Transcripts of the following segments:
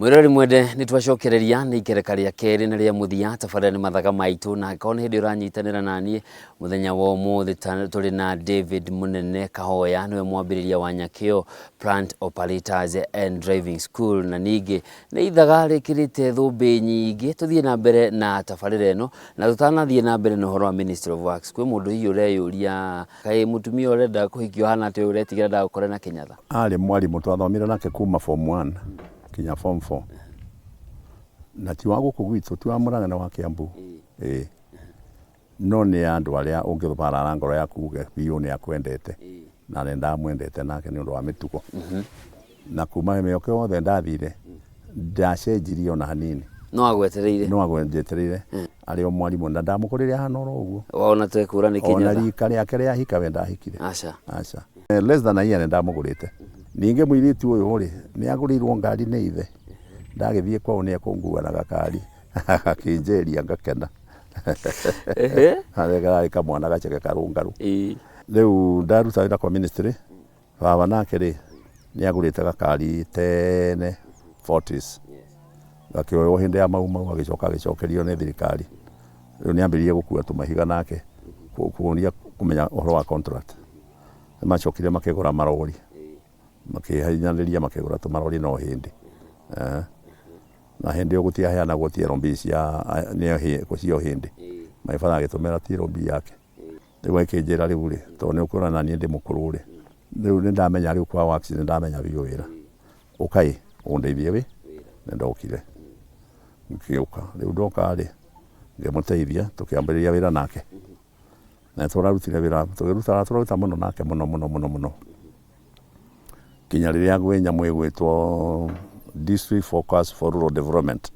Mwĩroreri mwende, nĩ twacokereria nĩ ikereka rĩa kerĩ na rĩa mũthia tabarĩra nĩ Mathaga Maitũ, na angĩkorwo nĩ hĩndĩ ũranyitanĩra naniĩ mũthenya wa ũmũthĩ, tũrĩ na David Mũnene Kahoya, nĩwe mwambĩrĩria wa Nyakĩo Plant Operators and Driving School, na ningĩ nĩ ithaga rĩkĩrĩte thũmbĩ nyingĩ. Tũthiĩ na mbere na tabarĩra ĩno, na tũtanathiĩ na mbere na ũhoro wa Ministry of Works, kwĩ mũndũ hihi ũreyũria kaĩ mũtumia ũrenda kũhikio hana atĩ ũretigĩra ndagũkore na kĩnyatha? Arĩ mwarimũ twathomire nake kuma form 1 kinya form 4, na ti wa gũkũ gwitũ, ti wa Murang'a, nĩ wa Kiambu. Ĩĩ, no nĩ andũ arĩa ũngĩbarara ngoro yaku uge biũ nĩ akwendete, na nĩ ndamwendete nake nĩ ũndũ wa mĩtugo, na kuma mĩoka yothe ndathire ndacenjirie ona hanini. No agwetereire. No agwenjetereire arĩ o mwarimũ, na ndamũkorire ahana oro ũguo. Wona twekũra nĩ ona kĩnyatha. Rika rĩake rĩa hika we ndahikire. Aca. Aca. Less than a year nĩ ndamũgũrĩte. Ningĩ mũirĩtu ũyũ rĩ, nĩ agũrĩirwo ngari nĩ ithe. Ndagĩthiĩ kwao nĩ ekũngua na gakari, akĩnjeria ngakena. Harĩa kararĩ kamwana gaceke karũngaru. Rĩu ndaruta wĩra kwa ministry, baba nake rĩ, nĩ agũrĩte gakari tene 40s. Gakĩoywo hĩndĩ ya Mau Mau, agĩcoka agĩcokerio nĩ thirikari. Rĩu nĩ ambĩrĩirie gũkua tũmahiga nake, kuonia kũmenya ũhoro wa contract. Nĩ macokire makĩgũra marori, makĩhinyanĩrĩria makĩgũra tũmarori no hĩndĩ. Na hĩndĩ ĩyo gũtiaheanagwo TLB cia nĩ cio hĩndĩ. My father agĩtũmĩra TLB yake. Rĩu akĩnjĩra, rĩu rĩ, tondũ nĩ ũkuona na niĩ ndĩ mũkũrũ rĩ, rĩu nĩ ndamenya rĩu kwa works nĩ ndamenya biũ wĩra. Ũkai ũndeithie wĩ. Nĩ ndokire. Ngĩũka. Rĩu ndoka rĩ, ngĩmũteithia tũkĩambĩrĩria wĩra nake. Na tũrarutire wĩra, tũkĩruta, tũraruta mũno nake, mũno mũno mũno mũno. Kinya rĩrĩa gwĩ nyamũ ĩgwĩtwo District Focus for Rural Development.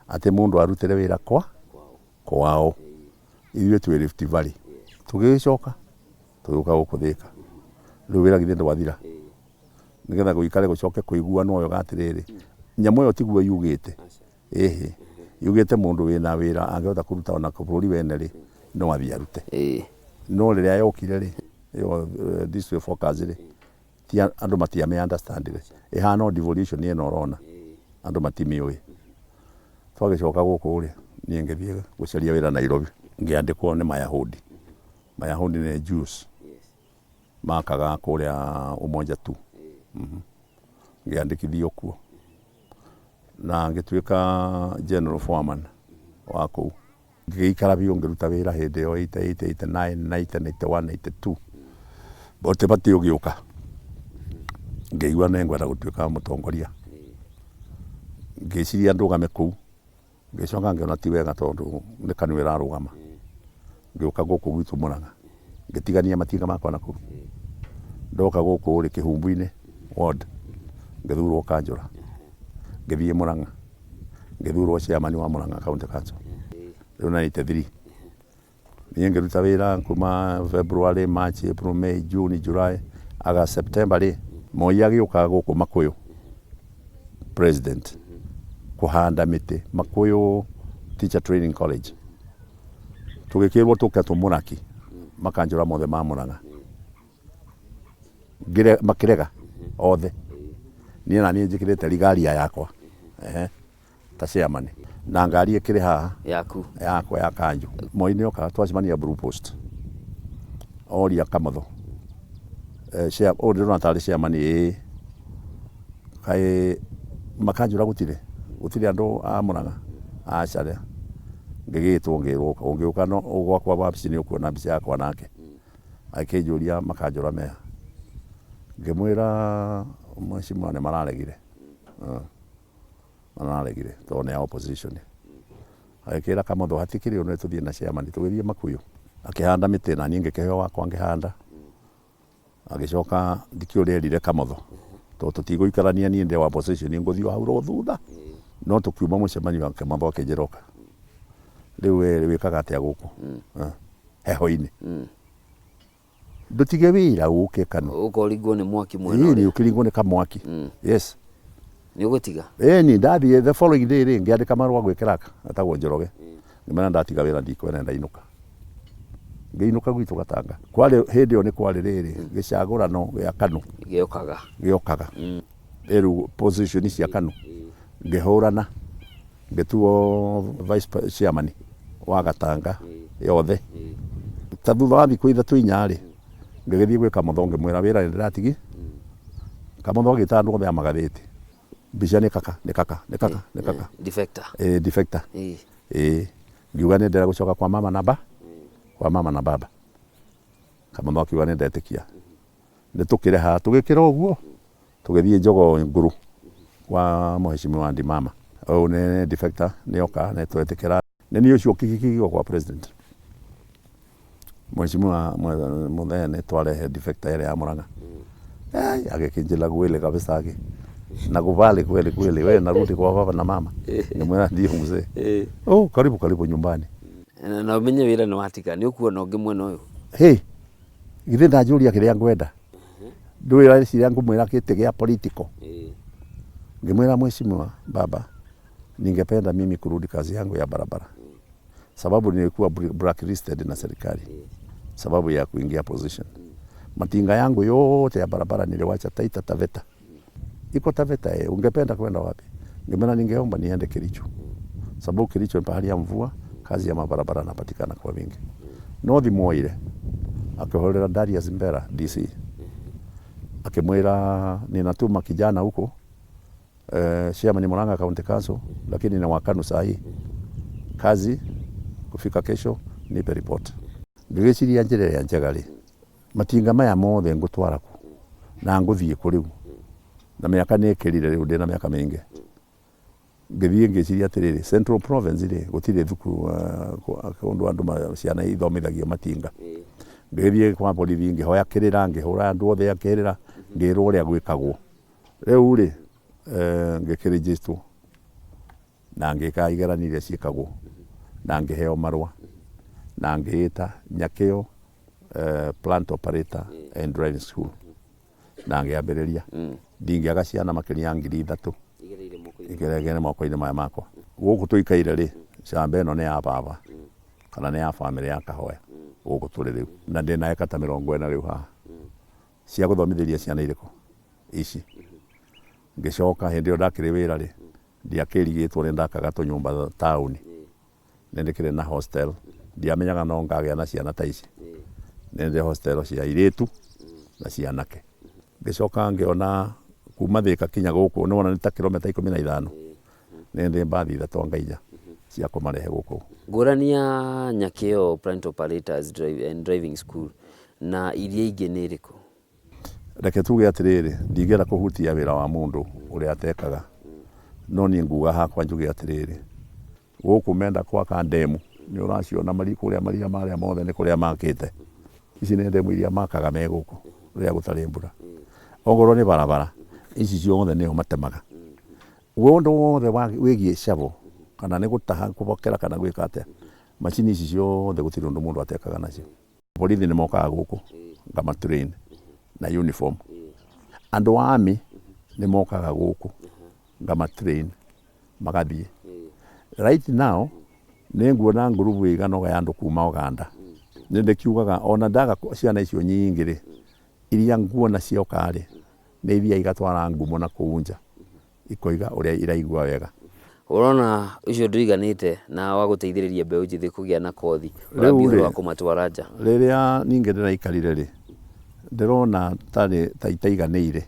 Atĩ mũndũ arutĩre wĩra kwa kwao. Ithuĩ twĩ Rift Valley. Tũgĩgĩcoka tũgĩũka gũkũ Thĩka. Rĩu wĩra githĩ ndwathira. Nĩgetha gũikare gũcoke kũiguanwo wega atĩrĩrĩ, nyamũ ĩyo tiguo yugĩte. Ĩhĩ. Yugĩte mũndũ wĩna wĩra angĩhota kũruta ona bũrũri wene rĩ, no athiĩ arute. No rĩrĩa yokire rĩ, ĩyo district focus rĩ, ti andũ matiamĩ understand-ire. Ĩhana o devolution ĩno ũrona. Andũ matimĩũĩ. Twagĩcoka gũkũ rĩ, niĩ ngĩthiĩ gũcaria wĩra Nairobi. Ngĩandĩkwo nĩ Mayahudi. Mayahudi nĩ Jews. Makaga kũrĩa Umoja tu. Ngĩandĩkithio kuo. Na ngĩtuĩka general foreman wa kũu. Ngĩgĩikara biũ ngĩruta wĩra hĩndĩ ĩyo 88, 89, 90, 91, 92. Multiparty ũgĩũka. Ngĩigua nĩ ngwenda gũtuĩka mũtongoria. Ngĩciria ndũgame kũu. Ngĩcoka ngĩona ti wega tondũ nĩ kanua ĩrarũgama. Ngĩũka gũkũ gwitũ Murang'a. Ngĩtigania matinga makwa na kũu. Ndoka gũkũ rĩ, Kĩhumbu-inĩ ward, ngĩthurwo kanjũra. Ngĩthiĩ Murang'a. Ngĩthurwo chairman wa Murang'a County Council. Rĩu 93. Niĩ ngĩruta wĩra kuma February, March, April, May, June, July, August, September rĩ, Moi agĩũka gũkũ Makũyũ president kũhanda mĩtĩ Makũyũ Teacher Training College. Tũgĩkĩrwo tũke tũmũraki makanjũra mothe ma Murang'a. Makĩrega othe. Niĩ na niĩ njĩkĩrĩte rigaria yakwa. Ehe. Ta chairman. Na ngari ĩkĩrĩ haha. Yaku. Yakwa ya kanjũ. Moi nĩ okaga twacemania Blue Post. Oria Kamotho. Chair, ũyũ ndĩrona tarĩ chairman ĩĩ. Kaĩ makanjũra gũtirĩ? Gũtirĩ andũ a Murang'a? Aca. Ngĩgĩtwo ngĩrwo ũka. Ũngĩũka no gwakwa wabici nĩ ũkuona mbica yakwa nake. Akĩnjũria makanjũra meha. Ngĩmwĩra mheshimiwa nĩ mararegire. Mararegire tondũ nĩ a opposition. Agĩkĩra Kamotho hatikĩrĩ ũndũ, tũthiĩ na chairman, tũgĩthiĩ Makuyu. Akĩhanda mĩtĩ na niĩ ngĩkĩheo wakwa ngĩhanda. Agĩcoka ndikĩũĩ ũrĩa erire Kamotho tondũ tũtigũikarania, niĩ ndĩ wa opposition, ngũthiĩ o hau ro thutha. No tũkiuma mũcemanio, Kamotho akĩnjĩra, ũka. Rĩu we wĩkaga atĩa gũkũ? Heho-inĩ. Ndũtige wĩra ũke kanu. Ũkoringwo nĩ mwaki mwena ũrĩa. Ĩĩ, ũkĩringwo nĩ kamwaki. Yes. Nĩ ũgũtiga? Ĩni, ndathiĩ the following day rĩ, ngĩandĩka marũa gwĩ clerk etagwo Njoroge. Ngĩmwĩra ndatiga wĩra, ndikwenda, ndainũka. Ngĩinũka gwitũ Gatanga. Kwarĩ hĩndĩ ĩyo nĩ kwarĩ rĩrĩ gĩcagũrano gĩa KANU. Gĩokaga. Gĩokaga. Rĩu position cia KANU. Ngĩhũrana, ngĩtuo vice chairman wa Gatanga yothe. Ta thutha wa thikũ ithatũ inya rĩ, ngĩgĩthiĩ gwĩ Kamotho ngĩmwĩra wĩra nĩ ndĩratigi. Kamotho agĩta andũ othe a magathĩti. Mbica nĩ kaka, nĩ kaka, nĩ kaka, nĩ kaka. Defector. Ĩĩ, defector. Ĩĩ. Ngiuga nĩ ndĩrenda gũcoka kwa mama na ba, kwa mama na baba. Kamotho akiuga nĩ ndetĩkia. Nĩ tũkĩre haha, tũgĩkĩra ũguo, tũgĩthiĩ Njogoo Ngũrũ kwa Mheshimiwa Ndimama. Ũyũ nĩ defector, nĩ oka, nĩ twetĩkĩra. Nĩ niĩ ũcio kĩgikigio kwa president. Mheshimiwa Muthee nĩ twarehe defector ĩrĩa ya Murang'a. Ai, agĩkĩnjĩra kweli kabisa agi. Nakubali kweli kweli, wewe narudi kwa baba na mama. Ngĩmwĩra ndio mzee. Oh, karibu karibu nyumbani. Na ũmenye wĩra nĩ watiga, nĩ ũkuona ũngĩ mwena ũyũ. Hey, githĩ ndanjũria kĩrĩa ngwenda? Ndũĩ ũreciria ngũmwĩra gĩtĩ gĩa political? Ngĩmwĩra mheshimiwa baba, ningependa mimi kurudi kazi yangu ya barabara. Sababu nilikuwa blacklisted na serikali. Sababu ya kuingia position. Matinga yangu yote ya barabara niliwacha Taita Taveta. Iko Taveta eh, ungependa kwenda wapi? Ngĩmwĩra ningeomba niende Kericho. Sababu Kericho ni pahali ya mvua, kazi ya mabarabara napatikana kwa wingi. No thimũ akĩhũrĩra Darius Mbera DC. Akĩmwĩra ninatuma kijana huko chairman Murang'a County Council, lakini ni wa KANU sahi. Kazi kufika kesho nipe report. Ngĩgĩciria njĩra ĩrĩa njega rĩ, matinga maya mothe ngũtwara kũ na ngũthiĩ kũ rĩu, na mĩaka nĩ ĩkĩrire rĩu ndĩna mĩaka mĩingĩ. Ngĩthiĩ ngĩciria atĩrĩrĩ, Central Province rĩ, gũtirĩ thukuru kũndũ andũ ciana ithomithagio matinga. Ngĩgĩthiĩ kwa borithi ngĩhoya kĩrĩra, ngĩhũra andũ othe a kĩrĩra, ngĩrwo ũrĩa gwĩkagwo. Rĩu rĩ, ngĩkĩrĩnjĩstwo na ngĩka igeranio iria ciĩkagwo na ngĩheo marũa na ngĩĩta Nyakĩo plant operator and driving school na ngĩambĩrĩria. Ndingĩaga ciana makĩria ya 3,000 igereire moko-inĩ maya makwa. Gũkũ tũikaire rĩ, camba ĩno nĩ ya baba kana nĩ ya bamĩrĩ ya Kahoya gũkũ tũrĩ rĩu, na ndĩna eka ta 40 rĩu haha cia gũthomithĩria ciana irĩkũ ici. Ngĩcoka hĩndĩ ĩyo ndakĩrĩ wĩra rĩ, ndiakĩrigĩtwo nĩ ndakaga tũnyũmba taũni, nĩ ndĩkĩrĩ na hostel, ndiamenyaga no ngagĩa na ciana ta ici. Nĩ ndĩ hostel cia airĩtu na cia anake. Ngĩcoka ngĩona kuma Thĩka kinya gũkũ nĩ wona nĩ ta kilomita 15, nĩ ndĩ mbathi ithatũ anga inya cia kũmarehe gũkũ. Ngũrani ya Nyakĩo Plant Operators and Driving School na iria ingĩ nĩ ĩrĩkũ? Reke tuge atĩrĩrĩ, ndingĩenda kũhutia wĩra wa mũndũ ũrĩa atekaga, no niĩ nguga hakwa njuge atĩrĩrĩ, gũkũ menda gwaka ndemu, nĩ ũraciona kũrĩa maria marĩa mothe nĩ kũrĩa makĩte. Ici nĩ ndemu iria makaga me gũkũ rĩrĩa gũtarĩ mbura. Ongorwo nĩ barabara, ici ciothe nĩo matemaga. Ũndũ wothe wĩgiĩ shovel, kana nĩ gũtaha, kũbokera kana gwĩka atĩa, macini ici ciothe gũtirĩ ũndũ mũndũ atekaga nacio. Borithi nĩ mokaga gũkũ ngama train na uniform. Andũ a army nĩ mokaga gũkũ ngama train magathiĩ. Right now nĩ nguona ngurubu ĩigana ya andũ kuma Uganda. Nĩ ndĩkiugaga ona ndaga ciana icio nyingĩ rĩ, iria nguona cioka rĩ, nĩ ithiaga igatwara ngumo na kũu nja, ikoiga ũrĩa iraigua wega. Ũrona ũcio ndũiganĩte na wa gũteithĩrĩria mbeũ njĩthĩ kũgĩa na kothi, ũrambia ũhoro wa kũmatwara nja. Rĩrĩa ningĩ ndĩraikarire rĩ, ndĩrona tarĩ ta itaiganĩire.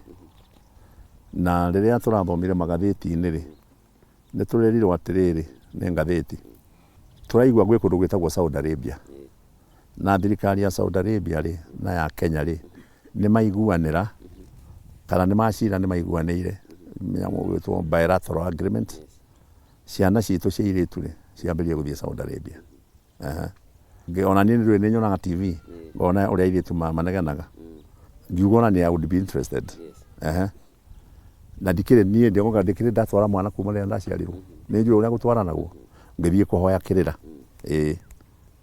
Na rĩrĩa tũrathomire magathĩti-inĩ rĩ, nĩ tũrerirwo atĩrĩrĩ nĩ ngathĩti, tũraigua gwĩ kũndũ gwĩtagwo Saudi Arabia. Na thirikari ya Saudi Arabia rĩ na ya Kenya rĩ, nĩ maiguanĩra kana nĩ macira nĩ maiguanĩire nyamũ gwĩtwo bilateral agreement. Ciana citũ cia airĩtu rĩ, ciambĩrĩrie gũthiĩ Saudi Arabia. Ona niĩ nĩ nyonaga TV, ngona ũrĩa airĩtu manegenaga. Ngiuga ona niĩ I would be interested. Na ndikĩrĩ niĩ ndĩroga ndikĩrĩ ndatwara mwana kuma rĩrĩa ndaciarirwo. Nĩ njũĩ ũrĩa gũtwaranagwo. Ngĩthiĩ kũhoya kĩrĩra. Ĩĩ.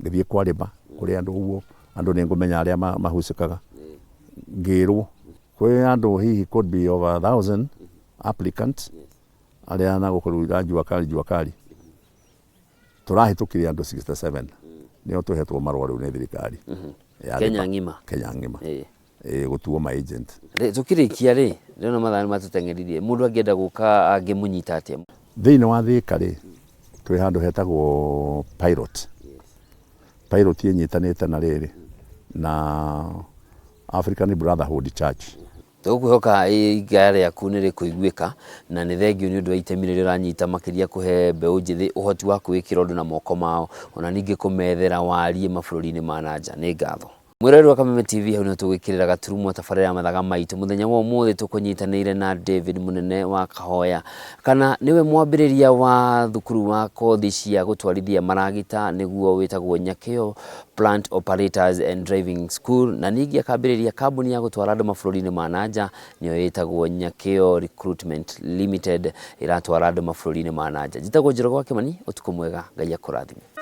Ngĩthiĩ kwarĩma kũrĩ andũ ũguo, andũ nĩ ngũmenya arĩa mahucĩkaga. Ngĩrwo kwĩ andũ hihi could be over 1,000 applicants arĩa na gũkũ rĩu jua kali jua kali. Tũrahĩtũkirie andũ 67 nĩo tũhetwo marũa rĩu nĩ thirikari. Ya Kenya ng'ima. Kenya ng'ima. Ĩĩ, gũtuo ma agent. Rĩ, tũkĩrĩkia rĩ, ndĩrona mathaa nĩ matũteng'eririe. Mũndũ angĩenda gũka angĩmũnyita atĩa? Thĩinĩ wa Thĩka rĩ, twĩ handũ hetagwo Pilot. Pilot ĩnyitanĩte na rĩrĩ na African Brotherhood Church. Tũkwĩhoka igaya rĩaku nĩ rĩkũiguĩka na nĩ thengio nĩ ũndũ wa itemi rĩrĩa ũranyita makĩria kũhe mbeũ njĩthĩ ũhoti wa kwĩĩkĩra ũndũ na moko mao ona ningĩ kũmethera wariĩ mabũrũri-inĩ ma na nja. Nĩ ngatho. Mwĩroreri wa Kameme TV, hau nĩho tũgwĩkĩrĩra gaturumo tabarĩra ya mathaga maitũ mũthenya wa ũmũthĩ. Tũkũnyitanĩire na David Mũnene wa Kahoya, kana nĩwe mwambĩrĩria wa thukuru wa kothi cia gũtwarithia maragita nĩguo wĩtagwo Nyakĩo Plant Operators and Driving School, na ningĩ akambĩrĩria kambuni ya gũtwara andũ mabũrũri-inĩ ma na nja nĩyo ĩtagwo Nyakĩo Recruitment Limited, ĩratwara andũ mabũrũri-inĩ ma na nja. Njĩtagwo Njoroge wa Kĩmani, ũtukũ mwega, Ngai akũrathime.